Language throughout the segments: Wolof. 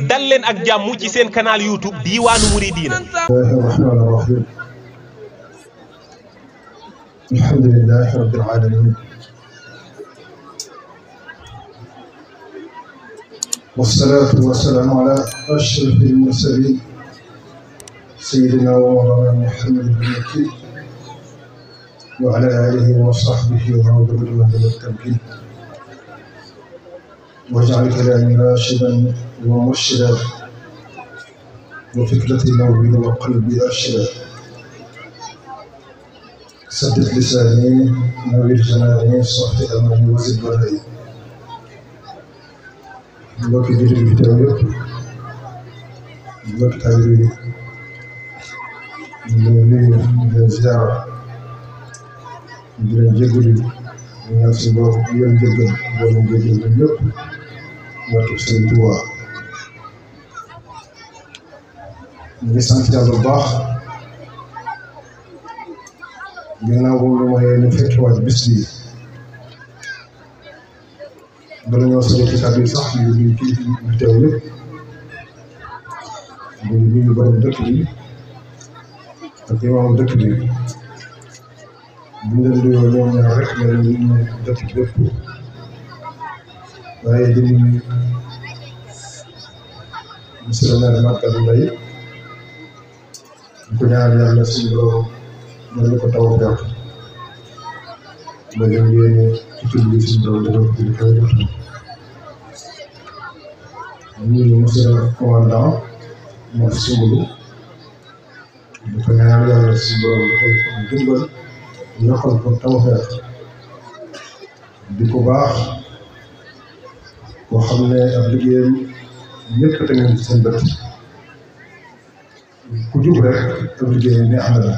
dal leen ak jàmm ci seen canal YouTube Diiwaanu Mouridina. bismillahi rahmaani rahim. alhamdulillahi rabbil alamin. wassalaatu wassalaamu ala ashrafil mursalin sayyidina wa mawlana Muhammad bin Makin wa ala alihi wa sahbihi wa man tabi'ahum bi tamkin واجعل كلامي راشدا ومرشدا وفكرتي نورا وقلبي ارشدا سدد لساني نوّر جناني صفي امري وزد بلاي mbokki jullit yi fi teew yëpp mbokki taalibe yi ñu ngi leen nuyu di leen ziyaara di leen jégalu ñu ñaan suñu borom di leen jégal boole jégal ñun ñëpp barke Sëriñ Tuubaa ñu ngi sant Yàlla bu baax ginnaaw boobu lu may ñu fekkiwaat bis bi bala ñoo sori ci kàddu yi sax ñu ngi kilifa yi fi teew yëpp ñu nuyu borom dëkk bi ak imam dëkk bi bu ñu leen nuyoo ñoom ñaar rek mais ñu nuyu dëkk bi yëpp waaye di nuyu monsieur le maire Maguette Mbaye di ko ñaanal yàlla suñu borom mën na ko taw a gàtt ba ñu yéene ci tur bi suñu borom defal ko ci kaw jot nuyu monsieur le commandant Mor Soumboulou di ko ñaanal yàlla suñu borom defal ko dimbal yokkal ko tawfeex di ko baax koo xam ne ab liggéeyam ñëpp teg nañ ci seen bët ku jub rek ab liggéeyam neex na la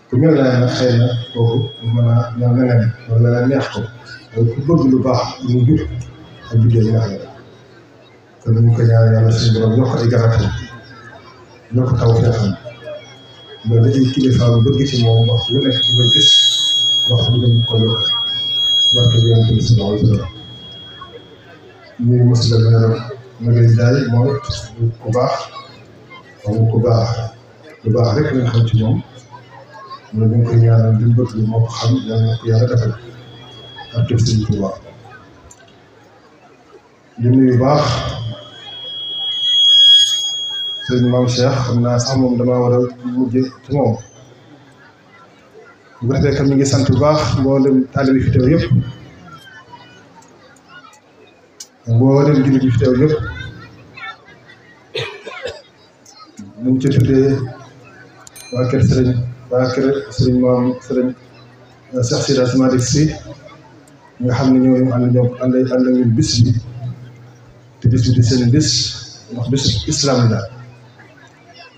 ku mel ne nag xëy na kooku mën a ñëw neneen wala la neex ko waaye ku bëgg lu baax mu jub ab liggéeyam neex na la kon ñu ko ñaan yàlla suñu borom yokk ay garatam yokk taw feexam loolu ay kilifa bu bëgg ci moom waxtu bu nekk di ko gis waxtu bu dem ko yokk barke bi yonent bi sallallahu alayhi wa sallam ñuy monsieur le maire Maguette Ndiaye mooy ku baax moom ku baax lu baax rek lañ xam ci moom ñu ngi koy ñaanal li mu bëgg moo ko xam yàlla na ko yàlla defal ak def Sëriñ Tuubaa di nuyu baax sëriñ Maam Cheikh xam naa sax moom damaa war a mujje ci moom bu ko defee kam ñu ngi sant bu baax mboolem taalibe fi teew yëpp mboolem jullit yi fi teew yëpp ñu ngi ci tuddee waa kër sëriñ maam sëriñ Cheikh Seydi Hadji Malick Sy nga xam ne ñoo ànd ñun bis bi te bis bi di seen bis ndax bisu islam la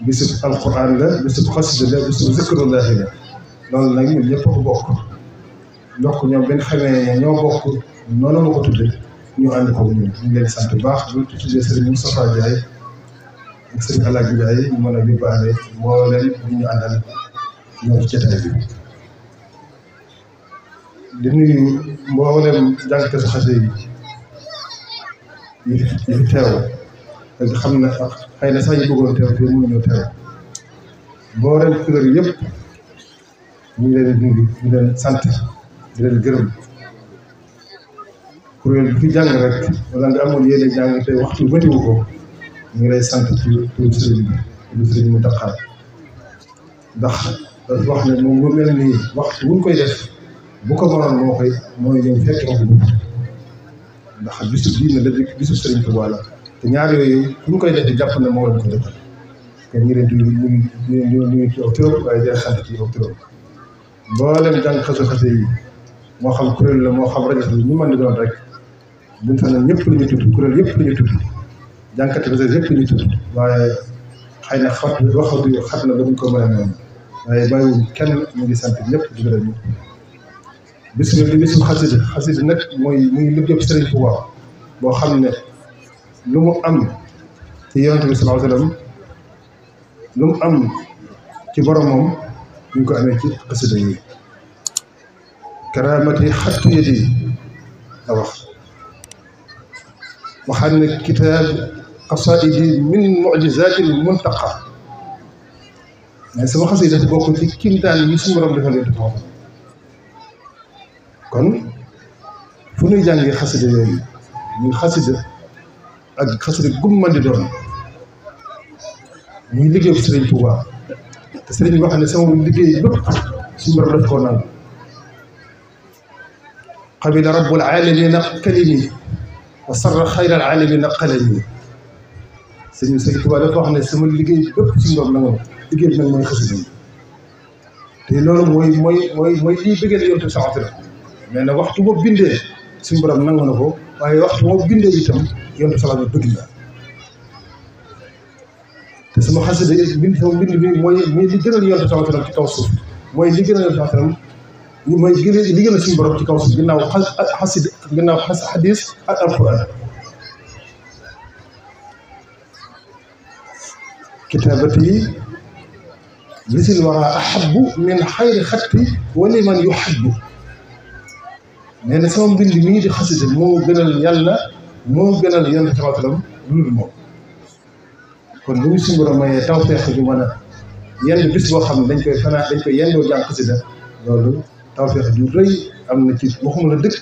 bisu alquran la bisu xasida la bisu zikrullahi la loolu nag ñun ñëpp ko bokk ndokk ñoom benn xamee ñoo bokk noonu ma ko tuddee ñu ànd ko ñun ñu ngi leen sant bu baax bu tuddee sëriñ Moustapha Ndiaye ak sëriñ Alaaji Ndiaye ñu mën a yóbbaale mbooleem ñu àndal ñoo ci jotaay bi di nuyu mbooleem jàngkatu xasida yi fi teew ak xam ne xëy na sax ñu bëggoon teew te mënuñoo teew mbooleem kuréel yëpp ñu ngi leen di nuyu ñu leen sant di leen gërëm kuréel bi fi jàng rek wala nga amoon yéene jàng te waxtu bëtiwu ko ñu ngi lay sant ci turu sëriñ bi turu sëriñ mu taqaar ndax dafa wax ne moom lu mel nii waxtu wuñ koy def bu ko mënoon mooy ñëw fekk ko ndax bisu diine la bisu sëriñ Tuubaa la te ñaar yooyu fu ñu koy def di jàpp ne moo leen ko defal kon ñu leen di ci aw turam waaye di sant ci aw turam mboolem jàng xase yi moo xam kuréel la moo xam rajo bi ñu mën di doon rek buñ fa ne ñëpp lu ñu tudd kuréel yëpp lu ñu tudd jànkati réseau yëpp lu ñu tudd waaye xëy na waxatu xat na ba duñ ko mën a noonu waaye bàyyiwuñ kenn ñu ngi sant ñëpp di gërëm ñëpp bis bi bisu xasida nag muy liggéey Sëriñ Tuubaa boo xam ne lu mu am ci Yonent bi sallallahu alayhi wa sallam lu mu am ci boromam ñu ko amee ci xasida yi karaamati xattu yadi la wax waxaat ne kitaab qasaidi min mu'jizatil muntaqa mais sama xasida dafa bokk ci kimtaan yi suñu borom defal leen dafa kon fu ñuy jàngee xasida yooyu muy xasida ak xasida gum man di doon muy liggéey bu Sëriñ Tuubaa te sëriñ bi wax ne sama liggéey bépp suñu borom daf koo naan qabila rabbul aalamiina kalimi wa sarra xayral aalamiina qalami Sëriñ Tuubaa dafa wax ne sama liggéey bépp suñu borom la nga liggéey bi nag mooy xasida yi te loolu mooy lii bëggee yonent bi saxante la mais nag waxtu boo bindee suñu borom nangu na ko waaye waxtu boo bindee itam yonent bi saxante bëgg na te sama xasida sama bind bi mooy li gënal yonent bi saxante ci kaw suuf mooy li gënal yonent bi saxante mooy li gënal suñu borom ci kaw suuf ginnaaw xasida ginnaaw xadis ak alquran kitaabati lisil wara ahabbu min xayri xatti wali man yuhabbu nee na sama mbind mii di xasida moo gënal yàlla moo gënal yonent bi sallam lu dul moom kon bu ñu suñu borom mayee tawfeex ju mën a yenn bis boo xam ne dañ koy yendoo jàng xasida loolu tawfeex ju rëy am na ci waxuma la dëkk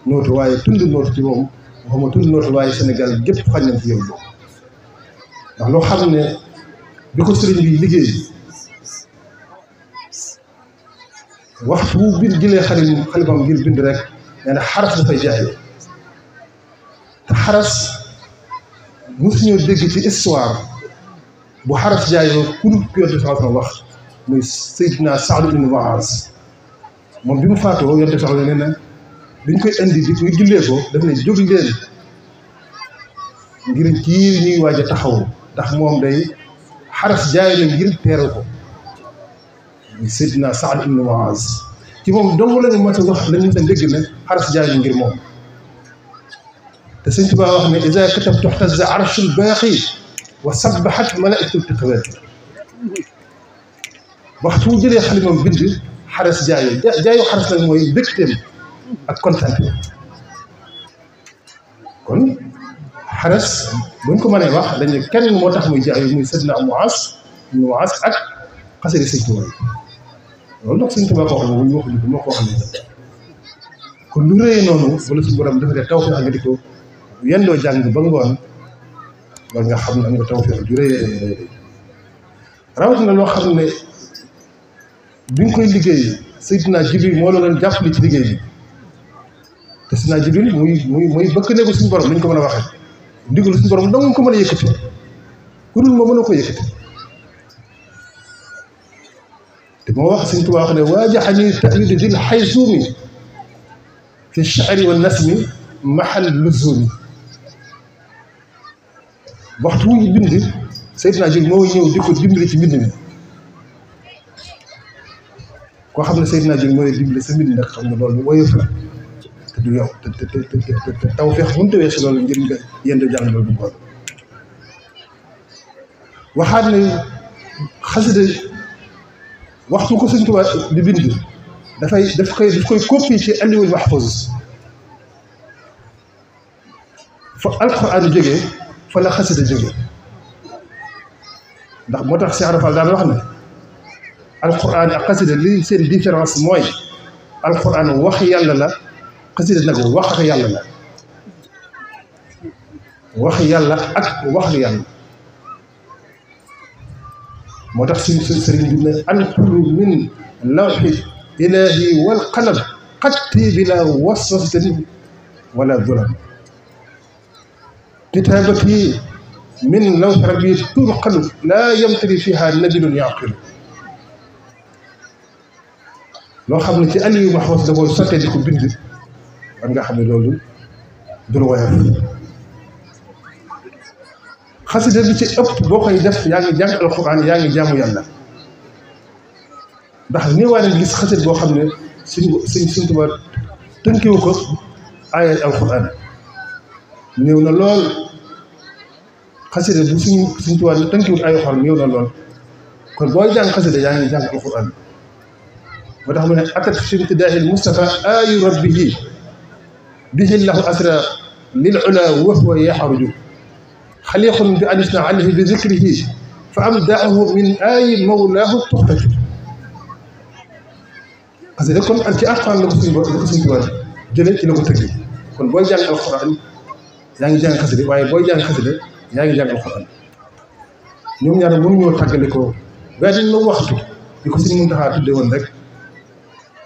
nootu waaye tund nootu ci moom waxuma tund nootu waaye Sénégal gépp xañ nañ ci yow ndax loo xam ne bi ko sëriñ bi liggéey waxtu bu bind jëlee xalimam ngir bind rek nee na xaras dafay jaay te xaras mosuñoo dégg ci histoire bu xaras jaayoo ku dul ku yonent sallallahu alayhi wa sallam wax muy Seydina Saad ibn Muaz moom bi mu faatoo yonent sallallahu alayhi wa sallam nee na biñ koy indi di ñu jullee ko daf ne jóg leen ngir kii ñuy waaj a taxaw ndax moom day xaras jaay na ngir teeral ko Seydina Saad ibn Muaz ci moom dong la ñu mën a wax la ñu dégg ne xaras jaay na ngir moom te Sëñ Tuubaa wax ne iza katabtu ihtazza arshul baaqi wa sabbahat malaa'ikatul tiqwaati waxtu bu jëlee xalimam bind xaras jaayu xaras nag mooy mbégteem ak kontaan kon xaras buñ ko mënee wax dañu kenn moo tax muy jaayu muy Seydina Muaz ak xasida Sëñ Tuubaa loolu nag Sëñ Tuubaa ko wax boobu ñu waxuñu ko moo ko wax ne kon lu rëy noonu wala suñu borom dafa dee tawfeex nga di ko yendoo jàng ba ngoon war nga xam ne am nga tawfeex ju rëy rawatina loo xam ne bi nga koy liggéey Seydina Jibril moo la doon jàppale ci liggéey bi te Seydina Jibril muy bëkk néegu suñu borom lañ ko mën a waxee ndigal suñu borom dong ko mën a yëkkati ku dul moo mën a ko yëkkati te moo wax Sëñ Tuubaa wax ne waajaxani ta'yiidu dil xaysuumi fi sha'ri wa nasmi mahal luzumi waxtu wu ñu bind Seydina Jibril moo ñëw di ko dimbali ci mbind mi koo xam ne Seydina Jibril moo lay dimbali sa mbind nag xam nga loolu woyof la te du yow te tawfeex mënut a weesu loolu ngir nga yéen a jàng loolu bu ngoon waxaat ne xasida waxtu ko Sëñ Tuubaa di bind daf koy copie ci Aliwul Mahfuus fa alquran jógee fa la xasida jógee ndax moo tax Cheikh Rafal daan wax ne alquran ak xasida li seen différence mooy alquran wax yàlla la xasida nag wax ak yàlla la wax yàlla ak wax yàlla moo tax suñ sëriñ bi ne anqulu min lawxi ilaahi wal qalam xatti bila waswasatin wala dulam kitaabati min lawxi rabbi turqalu laa yamtari fiha nabilun yaqilu loo xam ne ci Aliou Mahfouz da koy sottee di ko bind war nga xam ne loolu du lu woyof xasida bi ci ëpp boo koy def yaa ngi jàng alquran yaa ngi jaamu yàlla ndax néewaa nañ gis xasida boo xam ne Sëñ Tuubaa tënkiwu ko aaya alquran néew na lool xasida bu Sëñ Tuubaa tënkiwut aaya alquran néew na lool kon booy jàng xasida yaa ngi jàng alquran moo tax mu ne atat fi imtidaahi Mustafa ayu rabbihi bihi lahu asra lil ula wa huwa yaxruju xaliqun bi anisna alayhi bi zikrihi fa amdaahu min ay mawlaahu tuxraju parce que kon ci alxuraan la ko suñ tubaab jëlee ci la ko tëggee kon booy jàng alxuraan yaa ngi jàng xasida waaye booy jàng xasida yaa ngi jàng alxuraan ñoom ñaar mënuñoo tàggale ko benn waxtu di ko suñ Muntaxaa tudde woon rek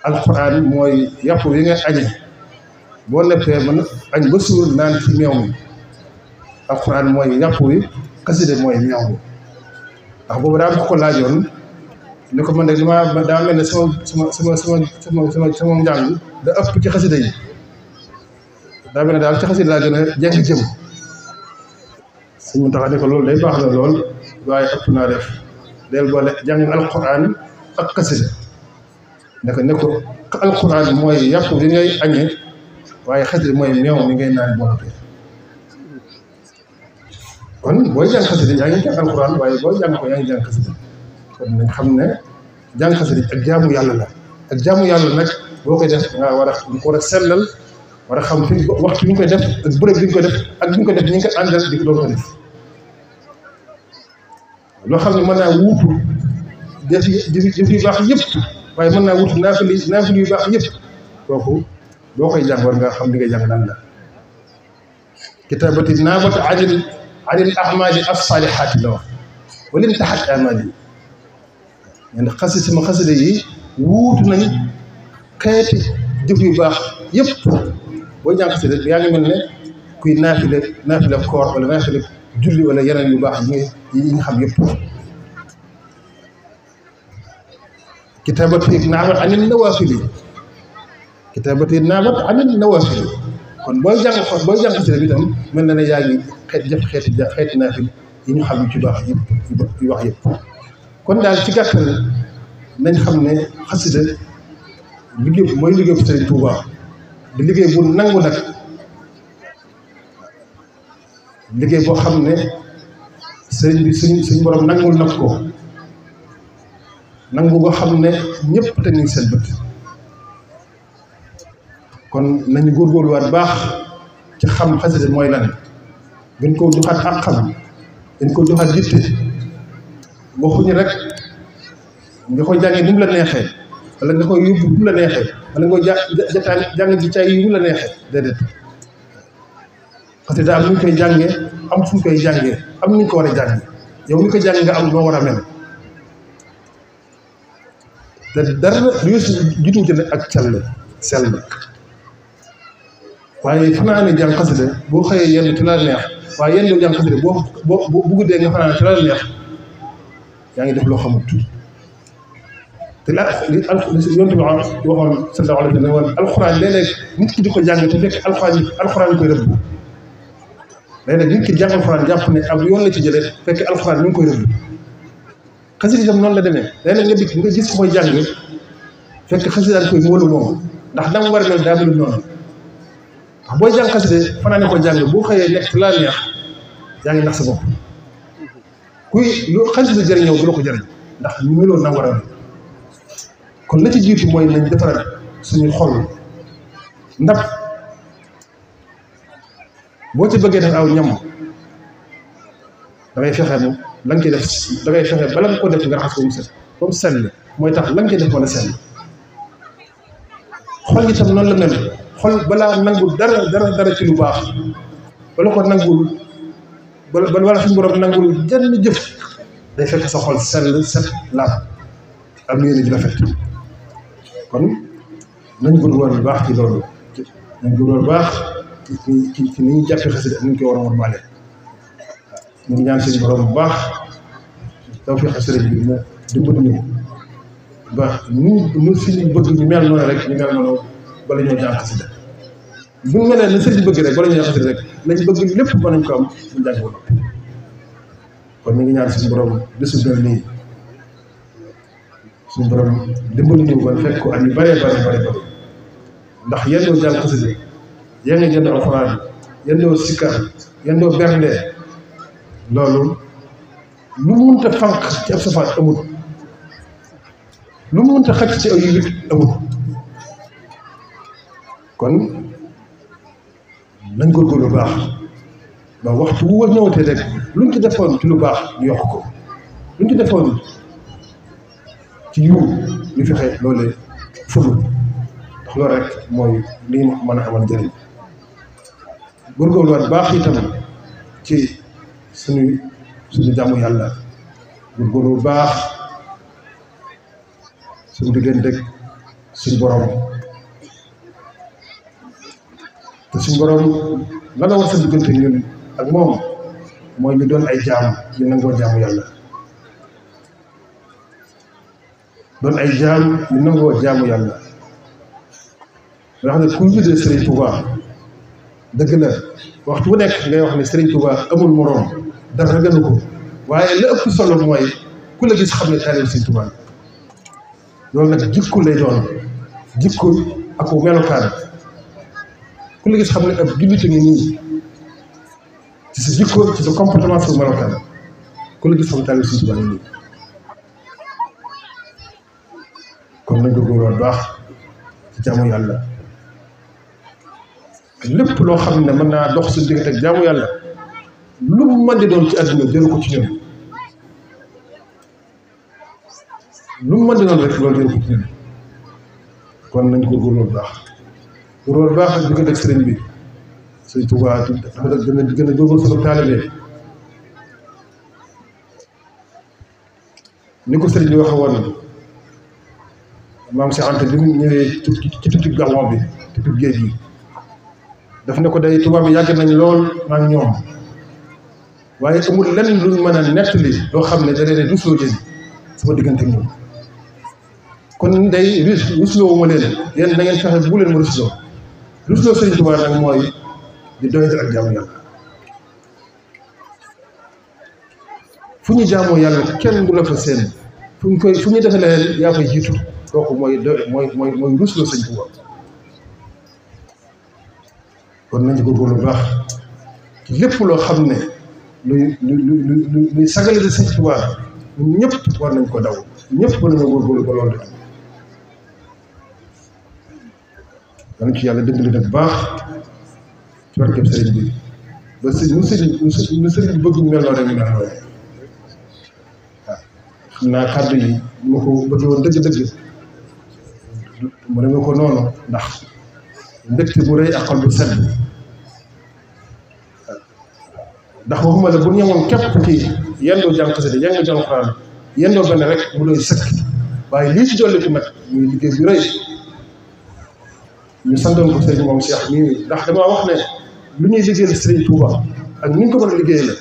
alxuraan mooy yàpp yi nga añe boo neppee mën añ ba suur naan ci meew mi alxuraan mooy yàpp wi xasida mooy meew mi ndax boobu daa ko laajoon ni ko man de daa mel ne sama njàng da ëpp ci xasida yi daa mel ne daal ci xasida laa gën a jàng jëm suñu Muntaxa ne ko loolu day baax na lool waaye ëpp naa def del boole jàng alxuraan ak xasida ne ko alxuraan mooy yàpp bi ngay añee waaye xasida mooy meew mi ngay naan boole kon booy jàng xasida yaa ngi jàng alxuraan waaye booy jàng ko yaa ngi jàng xasida kon nañ xam ne jàng xasida ak jaamu yàlla la ak jaamu yàlla nag boo koy def nga war a sellal war a xam fi waxtu bi ñu koy def ak bërëb bi ñu koy def ak bi ñu koy def ñi nga ko àndal di ko doon ko def loo xam ne mën naa wuutu jëf yu baax yëpp waaye mën naa wuutu naafil yu baax yëpp kooku boo koy jàng war nga xam li ngay jàng lan la kitaabati naabat anil ahmaadi as-saalihaati la wax walin taxat amali ñen sama xasida yi wuutu nañ xeeti jëf yu baax yëpp boo jàng xasida yaa ngi mel ne kuy naafile koor wala naafile julli wala yeneen yu baax yi nga xam yëpp kitaabati naabat anil nawaafili kon booy jàng xasida bi tam mel na ne yaa ngi xeeti naafil yi ñu xam yu ci baax yëpp yu wax yëpp kon daal ci gàttal nañ xam ne xasida liggéey mooy liggéey bu Sëriñ Tuubaa di liggéey bu nangu nag liggéey boo xam ne sëriñ bi suñ borom nangul nag ko nangu boo xam ne ñëpp te ñu seen bët kon nañu góorgóorluwaat baax ci xam xasida mooy lan gën koo joxaat ak xam gën koo joxaat yitte waxuñu rek nga koy jàngee ni mu la neexee wala nga koy yóbbu ni mu la neexee wala nga koy jàng ci cay yi mu la neexee déedéet parce que daa am nu ñu koy jàngee am fu ñu koy jàngee am nu ñu ko war a jàngee yow mi ko jàng nga am noo war a mel te dara lu jiitu ci ak sell waaye fanaane jàng xasida boo xëyee yenn ci la neex waaye yenn doo jàng xasida boo guddee nga fanaane ci la neex yaa ngi def loo xamut te yonent bi waxoon sallallahu alayhi wa sallam woon alxuraan léeg-léeg nit ki di ko jàng te fekk alxuraan koy rëbb léeg-léeg nit ki jàng alxuraan jàpp ne ab yoon la ci jëlee fekk alxuraan mi ngi koy rëbb xasida itam noonu la demee léeg-léeg nga dikk nga gis ko koy jàng fekk xasidaan koy móolu moom ndax dama war a mel daa melu noonu ndax booy jàng xasida fanaane ko jàng boo xëyee nekk ci laa neex yaa ngi nax sa bopp kuy lu xasida jëriñoo du la ko jëriñ ndax ñu meloon na war a kon la ci jiitu mooy nañ defaraat suñu xol ndab boo ci bëggee def aw ñam da ngay fexe moom la nga koy def da ngay fexe bala nga ko def nga raxas ko mu set comme sell mooy tax la nga koy def mën a sell xol itam noonu la mel xol balaa nangul dara ci lu baax bala ko nangul wala suñu borom nangul jenn jëf day fekk sa xol sell set laab am yéene ji rafet kon nañ góorgóorlu bu baax ci loolu nañ góorgóorlu bu baax ci ni ñu jàppee xasida ak ni ñu koy war a wormaale ñu ngi ñaan suñu borom bu baax tawfiq sëriñ bi mu dimbali ñu baax ñu suñu bëgg ñu mel noonu rek ñu mel noonu bala ñoo jàng xasida bu ñu melee ne sëriñ bëgg rek bala ñoo jàng xasida rek lañ bëgg lépp mën nañ ko am ñu jàng ko kon ñu ngi ñaan suñu borom bésu mel nii suñu borom dimbali ñu ba fekk ko at yu bëree bëri ndax yendoo jàng xasida yéen a jënd alxuraan yendoo sikkar yendoo bernde loolu lu mu mënta fànq ci ab safaat amul lu mu mënta xaj ci aw yu amul kon nañ góorgóorlu lu baax ba waxtu wu ñëwatee rek luñ ci defoon ci lu baax ñu yokk ko luñ ci defoon ci yiw ñu fexe loolee fulu ndax loolu rek mooy li ñu mën a amal njëriñ góorgóorluwaat baax itam ci suñu jàmm yàlla góorgóorlu bu baax suñu diggante suñu borom te suñu borom la war sa diggante ñun ak moom mooy ñu doon ay jaam ñu nangoo jaamu yàlla doon ay jaam ñu nangoo jaamu yàlla nga xam ne ku ñu tuddee Serigne Touba dëgg la waxtu bu nekk ngay wax ne Serigne Touba amul moroom dara gënu ko waaye la ëpp solo mooy ku la gis xam ne taalibe Serigne Touba loolu nag jikko lay doon jikko ak melokaan ku la gis xam ne ab jullit ngi nii ci sa jikko ci sa comportement sa melokaan ku la gis xam ne taalibe Serigne Touba ngi nii kon nañ ko góorgóorlu baax ci jaamu yàlla lépp loo xam ne mën naa dox suñu diggante ak jaamu yàlla lu mu mën di doon ci àdduna jëru ko ci ñun lu mu mën di doon rek loolu jëru ko ci ñun kon nañ ko góorgóorlu baax ak diggante ak sëriñ bi Sëriñ Tuubaa dafa gën a góorgóorlu sama taalibe ni ko sëriñ bi waxe woon maam Cheikh Anta bi mu ñëwee ci tukki Gabon bi tukki géej gi daf ne ko day tubaab bi yàgg nañ lool maa ngi ñoom waaye amul lenn luñ mën a nettali loo xam ne da leen a rusloo leen sama diggante ñoom kon day rusloo ma leen yéen na ngeen fexe bu leen ma rusloo Sëriñ Tuubaa nag mooy di doyati ak jaamu yàlla fu ñu jaamoo yàlla kenn du la fa seen fu ñu defee leen yaa fay jiitu kooku mooy rusloo Sëriñ Tuubaa kon nañu ko góorgóorlu baax ci lépp loo xam ne luy sagale di Sëriñ Tuubaa ñun ñëpp war nañ ko daw ñëpp war nañoo góorgóorlu ba loolu di am dañ ci yàlla dimbali nag baax ci barkeb sëriñ bi ba nu sëriñ bi bëgg ñu mel noonu rek ñu mel noonu waaw xam naa kàddu yi ma ko bëgg woon dëgg-dëgg mu demee ko noonu ndax mbégte bu rëy ak xol bu sedd ndax waxuma la bu ñëwoon képp ci yendoo jàng xasida yendoo jàng Alxuraan yendoo benn rek mu doy sëkk waaye lii ci dolli ko nag muy liggéey bu rëy ñu santoon ko sëriñ moom Cheikh mii ndax damaa wax ne lu ñuy liggéeyal Sëriñ Tuuba ak ni ñu ko mën a liggéeyee la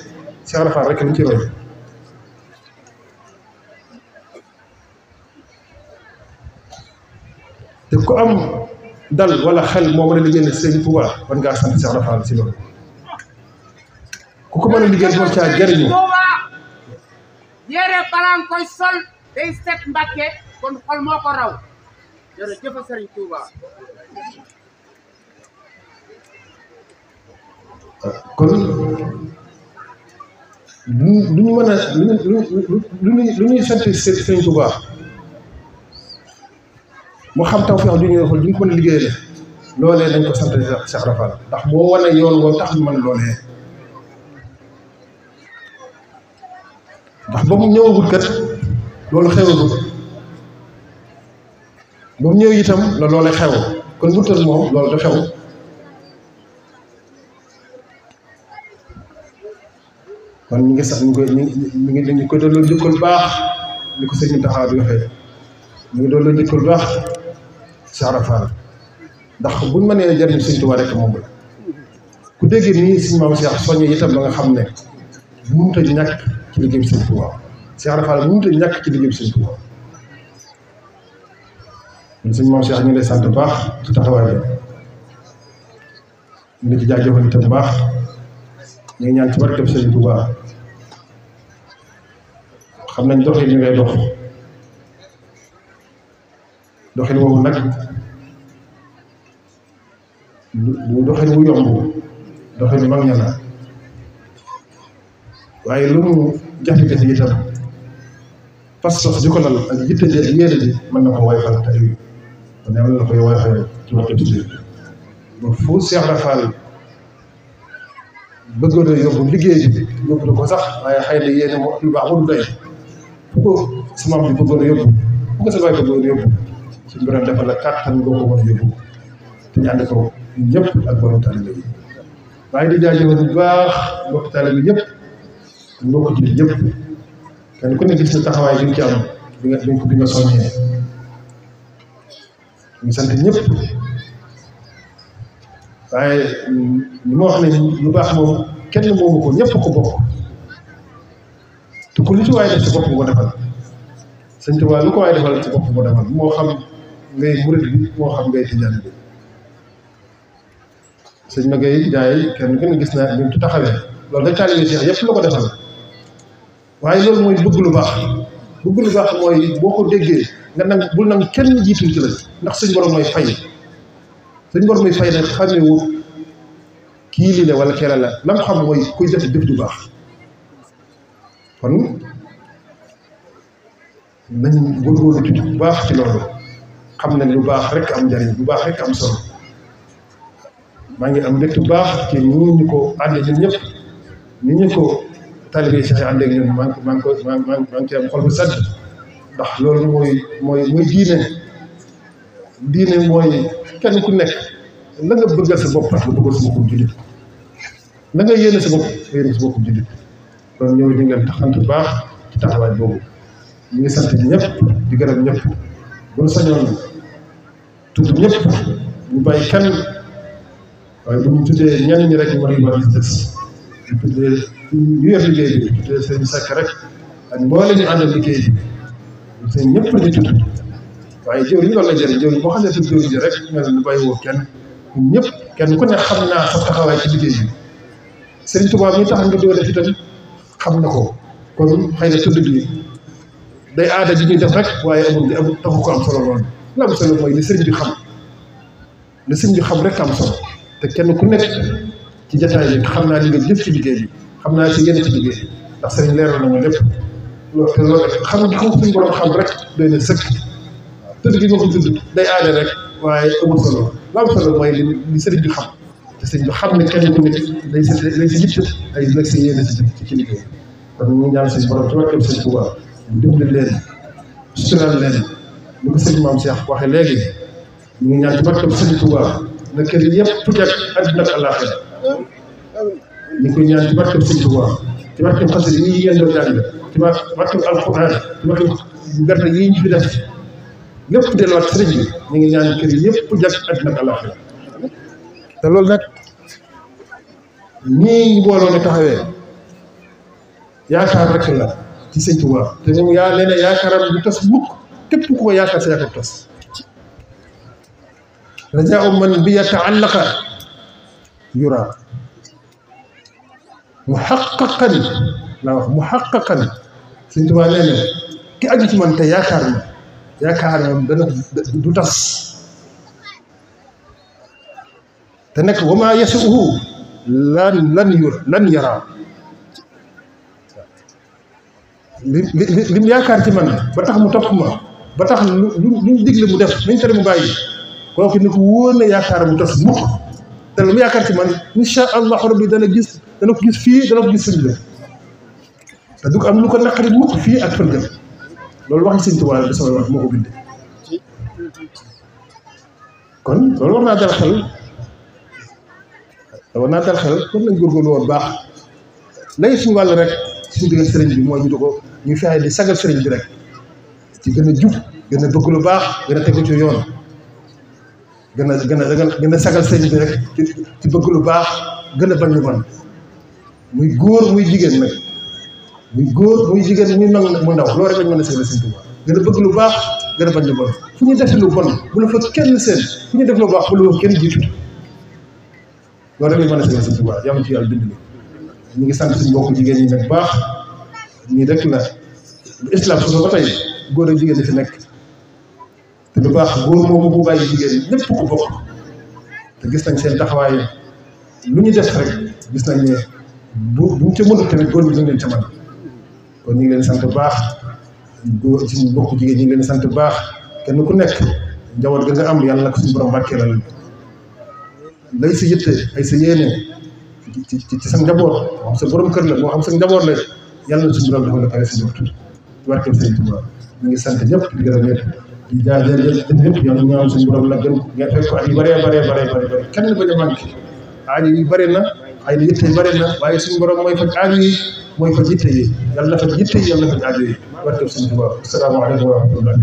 Cheikh Rafal rek lañ ci roy te ku am dal wala xel moo mën a liggéeyal Sëriñ Tuuba war ngaa sant Cheikh Rafal si loolu ku ko mën a liggéeyal moom caa jëriñu yére balaa nga koy sol day set Mbàkke kon xol moo ko raw jërëjëf Sëriñ Tuuba kon lu ñu mën a lu ñuy sant Sëriñ Tuuba mu xam tawfeex du ñu xool du ñu ko mën a liggéeyale loolee dañ ko sant Cheikh Rafal ndax moo wane yoon woo tax ñu mën loolee ndax ba mu ñëwagul kat loolu xewagul ba mu ñëw itam la loolee xew kon bu tëdd moom loolu da xew kon ñu ngi sax ñu koy doon jëkkal baax ni ko sëñ Mountakha di waxee ñu ngi doon jëkkal baax Cheikh Rafal ndax buñ mënee jariñ Sëñ Tuubaa rek moom la ku déggee nii suñu maam Cheikh soññee itam ba nga xam ne mënut a ñàkk ci liggéey Sëñ Tuubaa Cheikh Rafal mënut a ñàkk ci liggéey Sëñ Tuubaa ñun suñu maam Cheikh ñu ngi lay sant baax ci taxawaay bi ñu ngi ci jaajëfal itam baax ñu ngi ñaan ci barkeb Sëñ Tuubaa xam nañ doxin ñu ngay doxin woowu nag lu doxin wu yomb doxin mag ña la waaye lu mu jafe-jafe itam pas-pas di ko lal ak yitte ji ak yéene ji mën na ko woyofal te ay kon yàlla na koy woyofal ci waxtu bi ba fu Cheikh Rafal bëggoon a yóbbu liggéey bi yóbbu ko sax waaye xëy na yéene moo lu baax mu doy fu ko sama bi bëggoon a yóbbu fu ko sa baay bëggoon a yóbbu suñu borom defal la kàttan boo ko mën a yóbbu te ñu ànd ko ñëpp ak borom taalibe yi waaye di jaajëfal bu baax mbokk taalibe bi yëpp mbokk jullit yëpp kenn ku ne gis na taxawaay bi nga ci am bi nga soññee ñu sant ñëpp waaye li ma wax ne lu baax moom kenn moomu ko ñëpp ko bokk te ku lu ci waaye def ci bopp nga ko defal sëñ Tuubaa lu ko waaye defal ci bopp nga ko defal moo xam ngay murit bi moo xam ngay tijaan bi sëñ Maguette Ndiaye kenn ku ne gis naa ni mu taxawee loolu rek taalibe Cheikh yëpp la ko defal waaye loolu mooy bëgg lu baax mooy boo ko déggee nga nang bul nang kenn jiitul ci la ndax suñ borom mooy fay suñ borom mooy fay nag xamee wut kii lii la wala keela la lam xam mooy kuy def jëf ju baax kon nañ góorgóorlu ci bu baax ci loolu xam ne lu baax rek am njariñ lu baax rek am solo maa ngi am mbégte bu baax ci ñii ñu ko àndee ñun ñëpp ni ñu ko taalibe Cheikh àndee ak ñun maa ngi ci am xol bu sedd ndax loolu mooy diine mooy kenn ku nekk la nga bëggal sa bopp ak nga bëggal sa boppam jullit la nga yéene sa bopp nga yéene sa boppam jullit kon ñëw ñu ngi leen taxant bu baax ci taxawaay boobu ñu ngi sant ñëpp di gërëm ñëpp bu ñu sañoon tudd ñëpp ñu bàyyi kenn waaye bu ñu tuddee ñenn ñi rek ñu war a des ñu tuddee ñu yor liggéey bi ñu tuddee seen sakk rek ak mboole ñu àndal liggéey bi seen ñëpp la ñu tudd waaye jëw ñu loolu la jëriñ jëw boo xam ne tudd jëw ji rek mel ni bàyyi woo kenn ñun ñëpp kenn ku ne xam naa sa taxawaay ci liggéey bi Sëriñ Tuubaa mi tax nga doo def itam xam na ko kon xëy na tudd bi day aada ji ñuy def rek waaye amul taxu ko am solo loolu la am solo mooy li sëriñ bi xam rek am solo te kenn ku nekk ci jataay bi xam naa li nga jëf ci liggéey bi xam naa ci yenn ci liggéey bi ndax sëriñ leeral nañu lépp loolu te loolu xam nga xam suñu borom xam rek doy na sëkk tudd gi nga ko tudd day aada rek waaye amul solo la am solo mooy li sëriñ bi xam te sëriñ bi xam ne kenn ku nekk lay si yitt ay lëg si yéene ci liggéey kon ñu ngi ñaan suñu borom ci barkeb sëriñ Tuubaa ñu dimbali leen sutural leen lu ko sëriñ Maam Cheikh waxee léegi ñu ngi ñaan ci barkeb sëriñ Tuubaa na kër yëpp jag àddina ak àllaaxira ñu ngi koy ñaan ci barkeb sëriñ Tuubaa ci barkeb xasida yi ngeen doon jàng ci barkeb alxuraan ci barkeb gerte yi ñu fi def lépp delluwaat sëriñ bi ñu ngi ñaan kër yëpp jag àddina ak àllaaxira te loolu nag ñii mbooloo ne taxawee yaakaar rek la ci sëñ Tuubaa te moom yaa nee na yaakaaram du tas mukk képp ku ko yaakaar sa yaakaar tas rajaa man bi yata'allaqa yura muhaqqaqan laa wax muhaqqaqan sëñ Tuubaa nee na ki aju ci man te yaakaaram dana du tas te nekk wa maa yasuuhu lan yara lim yaakaar ci man ba tax mu topp ma ba tax lu ñu digle mu def luñ tere mu bàyyi kooku ni ko wóor na yaakaar mu tas mukk te lu mu yaakaar ci man insha allahu rabbi dana ko gis fii dana ko gis suñu la te du ko am lu ko naqari mukk fii ak fan jëm loolu wax Sëñ Tuubaa la sama wax moo ko bindee kon loolu war naa dal xel kon nañ góorgóorlu woon baax lay suñu wàll rek suñu digal sëriñ bi mooy ñu ko ñu fexe di sagal sëriñ bi rek ci gën a jub gën a bëgg lu baax gën a tegu ci yoon gën a sagal sëriñ bi rek ci bëgg lu baax gën a bañ lu bon muy góor muy jigéen nag muy góor muy jigéen muy mag mu ndaw loolu rek lañ mën a sagal Sëriñ Tuubaa gën a bëgg lu baax gën a bañ lu bon fu ñu def lu bon bu la fa kenn seen fu ñu def lu baax bu la fa kenn jiitu loolu rek lañ mën a sagal Sëriñ Tuubaa yàlla ci yàlla dimbali ñu ngi sant suñu mbokku jigéen ñi nag baax ñii rek la islam sosoo ba tey góor ak jigéen ñi fi nekk te lu baax góor moomu bu bàyyi jigéen ñi ñëpp ko bokk te gis nañ seen taxawaay lu ñu def rek gis nañ ne buñ ca mënut tamit góor ñi ñu ngi leen ca mën kon ñu ngi leen sant bu baax góor suñu mbokku jigéen ñi ngi leen sant bu baax kenn ku nekk njaboot ga nga am yàlla na ko suñu borom barkeelal lay sa yitte ay sa yéene ci sa njaboot moo xam sa borom kër la moo xam sa njaboot la yàlla na suñu borom dafa la kawe si njort barkeel Sëriñ Tuubaa ñu ngi sant ñëpp di gërëm ñëpp di jaajëfal ñëpp yàlla ñaan suñu borom la gën ngeen fekk ko at yu bëree kenn bañ a manqué aajo yi bëri na ay na yitte yi bëri na waaye suñu borom mooy faj aajo yi mooy faj yitte yi yàlla faj yitte yi yàlla faj aajo yi barkeel Sëriñ Tuubaa asalaamaaleykum wa rahmatulah.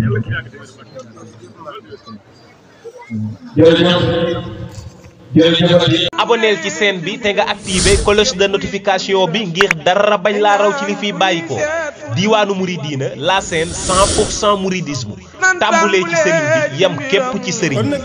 aboneel ci chaîne bi te nga activé cloche de notification bi ngir dara bañ laa raw ci li fiy bàyyi ko Diwaanu Mouridina la chaîne 100% mouridisme tàmbulee ci sëriñ bi yem képp ci sëriñ bi.